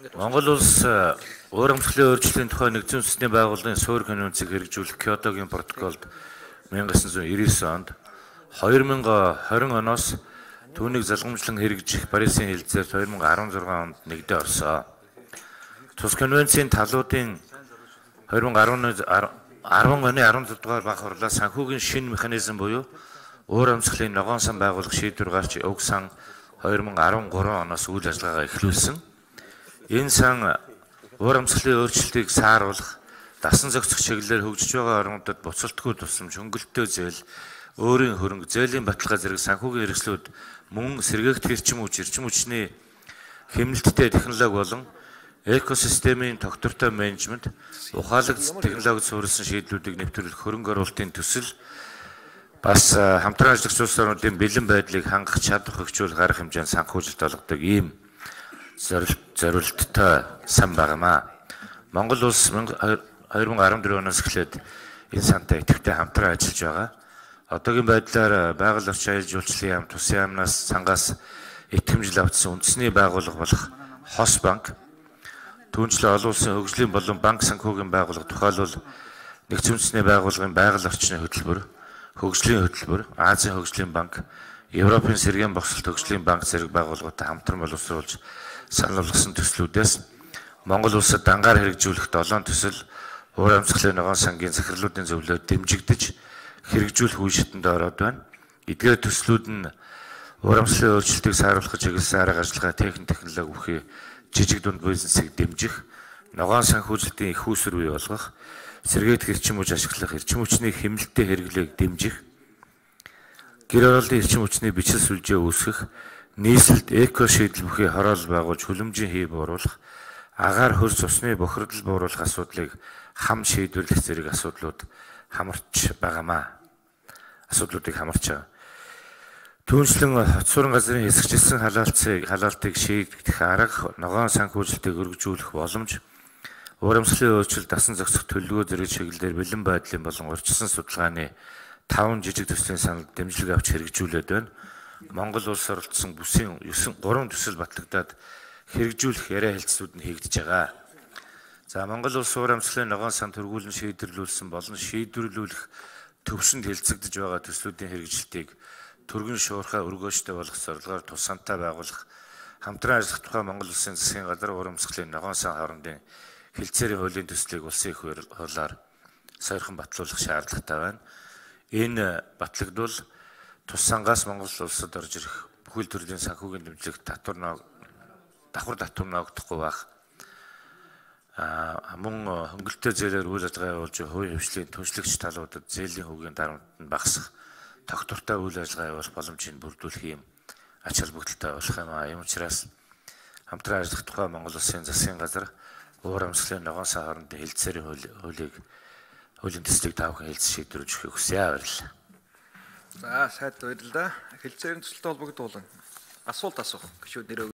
Монгол улс уур амьсгалын өөрчлөлийн тухай нэгдсэн үндэсний байгууллагын суурь конвенцийг хэрэгжүүлэх Кёотогийн протоколд 1999 онд 2020 оноос түүнийг залгамжлан хэрэгжих Парисын хэлцээр 2016 онд нэгдээ орсон. Тус конвенцийн талуудын 2010 оны 16 дугаар бага хурлаас санхүүгийн шинэ механизм буюу уур амьсгалын ногоон сан байгуулах шийдвэр гарч уг сан 2013 оноос үйл ажиллагаагаа эхлүүлсэн. Энэ сан уур амьсгалын өөрчлөлтийг сааруулах, дасан зохицох чиглэлээр хөгжиж байгаа орнуудад буцалтгүй тусламж, хөнгөлөлттэй зээл, өөрийн хөрөнгө, зээлийн баталгаа зэрэг санхүүгийн хэрэгслүүд мөн сэргээгдэх эрчим хүч, эрчим хүчний хэмнэлттэй технологи болон экосистемийн тогтвортой менежмент, ухаалаг технологид суурилсан шийдлүүдийг нэвтрүүлэх хөрөнгө оруулалтын төсөл бас хамтран ажиллагч улс орнуудын бэлэн байдлыг хангах чадвар хөгжүүлэх арга хэмжээнд санхүүжилт олгодог ийм зорилттой сан байнамаа. Монгол улс 2014 оноос эхлээд энэ сантай идэвхтэй хамтран ажиллаж байгаа. Одоогийн байдлаар байгаль орчин аялал жуулчлалын яам, тус яамнаас сангаас итгэмжил авсан үндэсний байгууллага болох Хос банк, түүнчлэн олон улсын хөгжлийн болон банк санхүүгийн байгууллага, тухайлбал нэгдсэн үндэсний байгууллагын байгаль орчны хөтөлбөр, хөгжлийн хөтөлбөр, Азийн хөгжлийн банк, Европын сэргээн богсолт хөгжлийн банк зэрэг байгууллагуудтай хамтран боловсруулж санал болгосон төслүүдээс Монгол улсад дангаар хэрэгжүүлэх 7 төсөл уур амьсгалын ногоон сангийн захирлуудын зөвлөлөөр дэмжигдэж хэрэгжүүлэх үе шатанд ороод байна. Эдгээр төслүүд нь уур амьсгалын өөрчлөлтийг сааруулах чиглэсэн арга ажиллагаа, техник технологи бүхий жижиг дунд бизнесийг дэмжих, ногоон санхүүжилтийн их үүсвэр бий болгох, сэргээгдэх эрчим хүч ашиглах, эрчим хүчний хэмнэлттэй хэрэглээг дэмжих, гэр хорооллын эрчим хүчний бичил сүлжээ үүсгэх, нийслэлд эко шийдэл бүхий хороолол байгуулж хүлэмжийн хий бууруулах, агаар хөрс усны бохирдол бууруулах асуудлыг хам шийдвэрлэх зэрэг асуудлууд хамарч байгаамаа. Асуудлуудыг хамарч байгаа. Түүнчлэн хот суурин газрын хэсэгчилсэн халаалтыг шийдэх арга, ногоон санхүүжилтийг өргөжүүлэх боломж, уур амьсгалын өөрчлөлт, дасан зохицох төлөвлөгөө зэрэг чиглэлээр бэлэн байдлын болон урьдчилан судалгааны 5 жижиг төслийн санал дэмжлэг авч хэрэгжүүлээд байна. Монгол улс оролцсон бүсийн 9 3 төсөл батлагдаад хэрэгжүүлэх яриа хэлцлүүд нь хийгдэж байгаа. За Монгол улс уур амьсгалын ногоон сан төргүүлэн шийдвэрлүүлсэн болон шийдвэрлүүлэх төвшөнд хэлцэгдэж байгаа төслүүдийн хэрэгжилтийг түргэн шуурхай өргөөжтэй болгох зорилгоор тус сантай байгуулах хамтран ажиллах тухай Монгол улсын засгийн газар уур амьсгалын ногоон сан хоорондын хэлцээрийн хуулийн төслийг улсын их хурлаар сойрхон батлуулах шаардлагатай байна. Энэ батлагдвал тус сангаас Монгол улсад орж ирэх бүхэл төрлийн санхүүгийн дэмжлэг давхар татвар ноогдохгүй байх. Мөн хөнгөлөлттэй зээлээр үйл ажиллагаа явуулж хувийн хвшлийн түншлэгч талуудад зээлийн хөгийн дарамт нь багасах, тогтвортой үйл ажиллагаа явуулах боломжийг бүрдүүлэх юм ач холбогдолтой болох юм аа. Ийм учраас хамтран ажиллах тухай Монгол улсын засгийн газар уур амьсгалын ногоон сан хоорондын хэлцээрийн хуулийн төслийг та бүхэн хэлц шийдвэрлэж өгөхийг хүсье. Баярлалаа. За сайд баярлалаа. Хэлцээрийн төсөлтэй холбогдуулан асуулт асуух гишүүд нэрээ